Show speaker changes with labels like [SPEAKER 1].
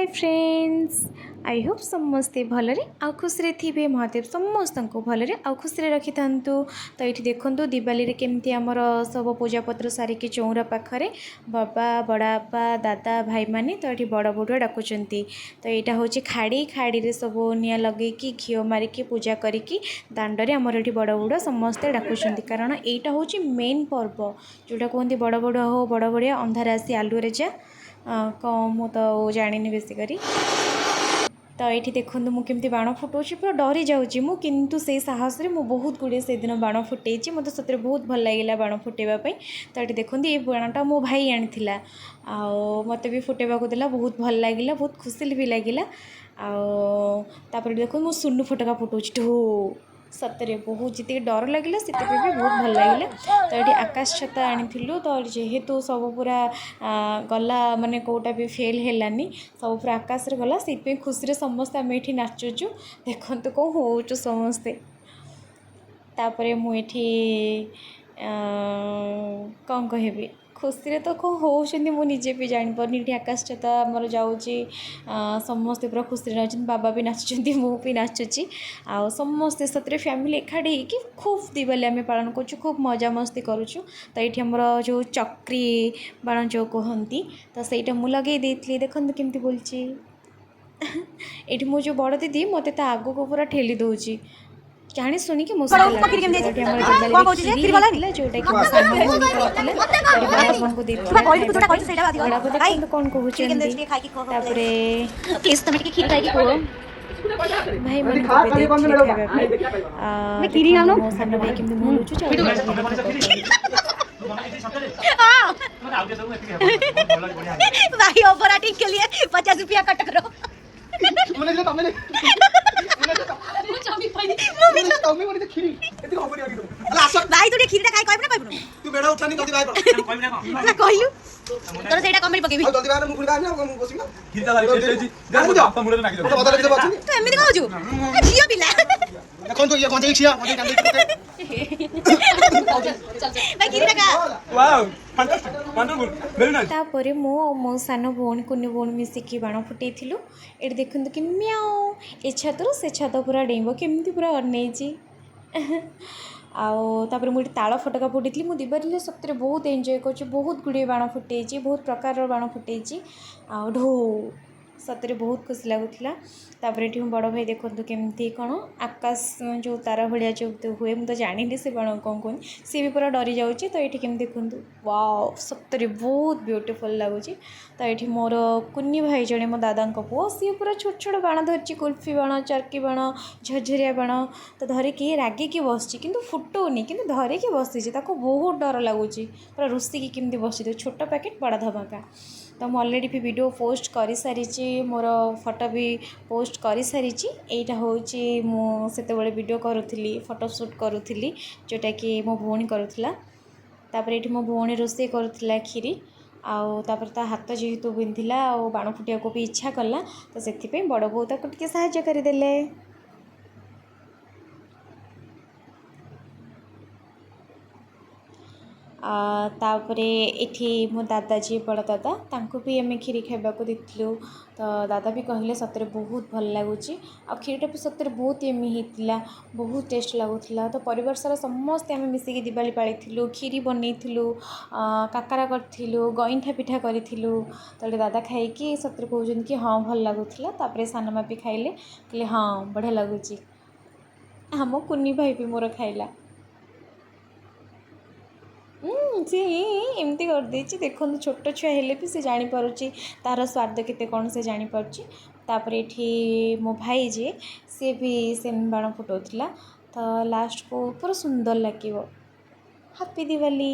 [SPEAKER 1] Hi friends, I Hope ସମସ୍ତେ ଭଲରେ ଆଉ ଖୁସିରେ ଥିବେ। ମହାଦେବ ସମସ୍ତଙ୍କୁ ଭଲରେ ଆଉ ଖୁସିରେ ରଖିଥାନ୍ତୁ। ତ ଏଇଠି ଦେଖନ୍ତୁ, ଦିୱାଲିରେ କେମିତି ଆମର ସବୁ ପୂଜାପତ୍ର ସାରିକି ଚଉରା ପାଖରେ ବାବା, ବଡ଼ ବାପା, ଦାଦା, ଭାଇମାନେ ତ ଏଠି ବଡ଼ ବଡ଼ୁଆ ଡାକୁଛନ୍ତି। ତ ଏଇଟା ହେଉଛି ଖାଡ଼ି। ଖାଡ଼ିରେ ସବୁ ନିଆଁ ଲଗେଇକି, ଘିଅ ମାରିକି, ପୂଜା କରିକି ଦାଣ୍ଡରେ ଆମର ଏଠି ବଡ଼ ବଡ଼ୁଆ ସମସ୍ତେ ଡାକୁଛନ୍ତି, କାରଣ ଏଇଟା ହେଉଛି ମେନ୍ ପର୍ବ, ଯେଉଁଟା କୁହନ୍ତି ବଡ଼ ବଡ଼ୁଆ ହଉ ବଡ଼ ବଡ଼ିଆ, ଅନ୍ଧାର ଆସି ଆଲୁଅରେ ଯା। କ'ଣ ମୁଁ ତ ଆଉ ଜାଣିନି ବେଶୀ କରି। ତ ଏଇଠି ଦେଖନ୍ତୁ, ମୁଁ କେମିତି ବାଣ ଫୁଟାଉଛି। ପୁରା ଡରି ଯାଉଛି ମୁଁ, କିନ୍ତୁ ସେଇ ସାହସରେ ମୁଁ ବହୁତ ଗୁଡ଼ିଏ ସେଇଦିନ ବାଣ ଫୁଟେଇଛି। ମୋତେ ସତରେ ବହୁତ ଭଲ ଲାଗିଲା ବାଣ ଫୁଟେଇବା ପାଇଁ। ତ ଏଠି ଦେଖନ୍ତୁ, ଏଇ ବାଣଟା ମୋ ଭାଇ ଆଣିଥିଲା ଆଉ ମୋତେ ବି ଫୁଟେଇବାକୁ ଦେଲା। ବହୁତ ଭଲ ଲାଗିଲା, ବହୁତ ଖୁସି ବି ଲାଗିଲା। ଆଉ ତାପରେ ଦେଖନ୍ତୁ, ମୁଁ ସୁନୁ ଫଟକା ଫୁଟଉଛି ଢୋ। ସତରେ ବହୁତ ଯେତିକି ଡର ଲାଗିଲା, ସେତିକି ବି ବହୁତ ଭଲ ଲାଗିଲା। ତ ଏଠି ଆକାଶ ଛତା ଆଣିଥିଲୁ। ତ ଯେହେତୁ ସବୁ ପୁରା ଗଲା, ମାନେ କେଉଁଟା ବି ଫେଲ୍ ହେଲାନି, ସବୁ ପୁରା ଆକାଶରେ ଗଲା, ସେଇଥିପାଇଁ ଖୁସିରେ ସମସ୍ତେ ଆମେ ଏଠି ନାଚୁଛୁ। ଦେଖନ୍ତୁ କ'ଣ ହେଉଛୁ ସମସ୍ତେ। ତାପରେ ମୁଁ ଏଠି କ'ଣ କହିବି, ଖୁସିରେ ତ କ'ଣ ହେଉଛନ୍ତି ମୁଁ ନିଜେ ବି ଜାଣିପାରୁନି। ଏଠି ଆକାଶ ଛତା ଆମର ଯାଉଛି, ସମସ୍ତେ ପୁରା ଖୁସିରେ ନାଚୁଛନ୍ତି। ବାବା ବି ନାଚୁଛନ୍ତି, ମୁଁ ବି ନାଚୁଛି। ଆଉ ସମସ୍ତେ ସତରେ ଫ୍ୟାମିଲି ଏକାଠି ହେଇକି ଖୁବ୍ ଦିୱାଲି ଆମେ ପାଳନ କରୁଛୁ, ଖୁବ୍ ମଜାମସ୍ତି କରୁଛୁ। ତ ଏଇଠି ଆମର ଯେଉଁ ଚକ୍ରି ବାଣ ଯେଉଁ କୁହନ୍ତି, ତ ସେଇଟା ମୁଁ ଲଗେଇ ଦେଇଥିଲି। ଦେଖନ୍ତୁ କେମିତି ବୁଲୁଛି। ଏଇଠି ମୋ ଯେଉଁ ବଡ଼ ଦିଦି ମୋତେ ତା ଆଗକୁ ପୁରା ଠେଲି ଦେଉଛି, ଜାଣି ଶୁଣିକି ମୋ ସହିତ ଲାଗୁଛି। ତ ଏଠି ଆମର ଦିୱାଲିରେ କ୍ଷୀରି ହେଇଥିଲା, ଯେଉଁଟାକି ମୋ ସାନ ଭଉଣୀ କରିଥିଲା। ଏଠି ବଡ଼ବାପାଙ୍କୁ ଦେଇଥିଲା ଖାଇବା ପାଇଁ। ବଡ଼ବାପା ଦେଖନ୍ତୁ କ'ଣ କହୁଛନ୍ତି। ତାପରେ
[SPEAKER 2] ପ୍ଲିଜ୍, ତମେ ଟିକେ କ୍ଷୀରି ଖାଇକି କୁହ।
[SPEAKER 1] ଭାଇମାନଙ୍କୁ ବି ଦେଇଥିଲେ ଖାଇବା ପାଇଁ। ଦେଖନ୍ତୁ, ମୋ ସାନ ଭାଇ କେମିତି ମୁହଁ ଲୁଚୁଛି ଆଉ ବଡ଼ ଭାଇ ଦେଖ କ'ଣ କହୁଛି।
[SPEAKER 2] भाई, ओवर एक्टिंग के लिए 50 रुपया कट करो।
[SPEAKER 3] ତମେ ମାନେ କ୍ଷୀରି ଏତିକି ହବନି ଆଉ। ଆସ।
[SPEAKER 2] ଭାଇ, ତୁ ଟିକେ କ୍ଷୀରିଟା ଖାଇ କହିବୁ ନା କହିବୁନୁ?
[SPEAKER 3] ତୁ ବେଡ଼ ଉଠାନି, ଜଲ୍ଦି ବାହାର।
[SPEAKER 2] ନା, କହିଲୁ ତୋର ସେଇଟା କମେଡି ପକେଇବି।
[SPEAKER 3] ଆଉ ଜଲ୍ଦି ବାହାର, ମୁଁ ପୁଣି ବାହାରିବି ଆଉ ମୁଁ ବସିବି ନା। ମତେ ବଦଳ ଦେବ ଅଛନ୍ତି।
[SPEAKER 2] ତୁ ଏମିତି କହୁଛୁ, ଝିଅ ପିଲା।
[SPEAKER 3] ଦେଖନ୍ତୁ, ଇଏ କଞ୍ଚେଇ ଖିଆ କଞ୍ଚେଇ କାନ୍ଦେଇ।
[SPEAKER 2] ଭାଇ, କ୍ଷୀରିଟା ଖା।
[SPEAKER 1] ତାପରେ ମୁଁ ଆଉ ମୋ ସାନ ଭଉଣୀ, କୁନି ଭଉଣୀ ମିଶିକି ବାଣ ଫୁଟେଇଥିଲୁ। ଏଠି ଦେଖନ୍ତୁ କି ମ୍ୟାଉ, ଏ ଛାତରୁ ସେ ଛାତ ପୁରା ଡେଇଁବ କେମିତି, ପୁରା ଅନେଇଛି। ଆଉ ତାପରେ ମୁଁ ଏଠି ତାଳ ଫଟକା ଫୁଟେଇଥିଲି। ମୁଁ ଦିୱାଲିରେ ସତରେ ବହୁତ ଏନ୍ଜୟ କରୁଛି। ବହୁତ ଗୁଡ଼ିଏ ବାଣ ଫୁଟେଇଛି, ବହୁତ ପ୍ରକାରର ବାଣ ଫୁଟେଇଛି ଆଉ ଢୋ, ସତରେ ବହୁତ ଖୁସି ଲାଗୁଥିଲା। ତାପରେ ଏଠି ମୋ ବଡ଼ ଭାଇ ଦେଖନ୍ତୁ କେମିତି କ'ଣ ଆକାଶ ଯେଉଁ ତାରା ଭଳିଆ ଯେଉଁ ହୁଏ, ମୁଁ ତ ଜାଣିନି ସେ ବାଣ କ'ଣ କୁହନ୍ତି, ସିଏ ବି ପୁରା ଡରି ଯାଉଛି। ତ ଏଇଠି କେମିତି ଦେଖନ୍ତୁ, ୱାଓ, ସତରେ ବହୁତ ବ୍ୟୁଟିଫୁଲ୍ ଲାଗୁଛି। ତ ଏଇଠି ମୋର କୁନି ଭାଇ ଜଣେ, ମୋ ଦାଦାଙ୍କ ପୁଅ, ସିଏ ପୁରା ଛୋଟ ଛୋଟ ବାଣ ଧରିଛି, କୁଲଫି ବାଣ, ଚର୍କି ବାଣ, ଝରଝରିଆ ବାଣ ତ ଧରିକି ରାଗିକି ବସିଛି, କିନ୍ତୁ ଫୁଟଉନି, କିନ୍ତୁ ଧରିକି ବସିଛି। ତାକୁ ବହୁତ ଡର ଲାଗୁଛି, ପୁରା ରୁଷିକି କେମିତି ବସିଛି। ଛୋଟ ପ୍ୟାକେଟ୍ ବଡ଼ ଧମାକା। ତ ମୁଁ ଅଲରେଡ଼ି ବି ଭିଡ଼ିଓ ପୋଷ୍ଟ କରିସାରିଛି, ମୋର ଫଟୋ ବି ପୋଷ୍ଟ କରିସାରିଛି। ଏଇଟା ହେଉଛି ମୁଁ ସେତେବେଳେ ଭିଡ଼ିଓ କରୁଥିଲି, ଫଟୋ ସୁଟ୍ କରୁଥିଲି, ଯେଉଁଟାକି ମୋ ଭଉଣୀ କରୁଥିଲା। ତାପରେ ଏଇଠି ମୋ ଭଉଣୀ ରୋଷେଇ କରୁଥିଲା କ୍ଷୀରି। ଆଉ ତାପରେ ତା ହାତ ଯେହେତୁ ବିନ୍ଧିଲା ଆଉ ବାଣ ଫୁଟିବାକୁ ବି ଇଚ୍ଛା କଲା, ତ ସେଥିପାଇଁ ବଡ଼ ବୋଉ ତାକୁ ଟିକେ ସାହାଯ୍ୟ କରିଦେଲେ। ତାପରେ ଏଠି ମୋ ଦାଦା ଯିଏ, ବଡ଼ ଦାଦା, ତାଙ୍କୁ ବି ଆମେ କ୍ଷୀରି ଖାଇବାକୁ ଦେଇଥିଲୁ। ତ ଦାଦା ବି କହିଲେ, ସତରେ ବହୁତ ଭଲ ଲାଗୁଛି। ଆଉ କ୍ଷୀରିଟା ବି ସତରେ ବହୁତ ୟମି ହେଇଥିଲା, ବହୁତ ଟେଷ୍ଟ ଲାଗୁଥିଲା। ତ ପରିବାର ସାରା ସମସ୍ତେ ଆମେ ମିଶିକି ଦିୱାଲି ପାଳିଥିଲୁ। କ୍ଷୀରି ବନେଇଥିଲୁ, କାକରା କରିଥିଲୁ, ଗଇଁଠା ପିଠା କରିଥିଲୁ। ତ ଏଠି ଦାଦା ଖାଇକି ସତରେ କହୁଛନ୍ତି କି ହଁ, ଭଲ ଲାଗୁଥିଲା। ତାପରେ ସାନ ମା ବି ଖାଇଲେ, କହିଲେ ହଁ, ବଢ଼ିଆ ଲାଗୁଛି। ଆମ କୁନି ଭାଇ ବି ମୋର ଖାଇଲା। ସିଏ ଏମିତି କରିଦେଇଛି। ଦେଖନ୍ତୁ, ଛୋଟ ଛୁଆ ହେଲେ ବି ସେ ଜାଣିପାରୁଛି, ତା'ର ସ୍ୱାଦ କେତେ କ'ଣ ସେ ଜାଣିପାରୁଛି। ତାପରେ ଏଠି ମୋ ଭାଇ ଯିଏ, ସିଏ ବି ସେମ୍ ବାଣ ଫୁଟାଉଥିଲା। ତ ଲାଷ୍ଟକୁ ପୁରା ସୁନ୍ଦର ଲାଗିବ। ହାପି ଦିୱାଲି।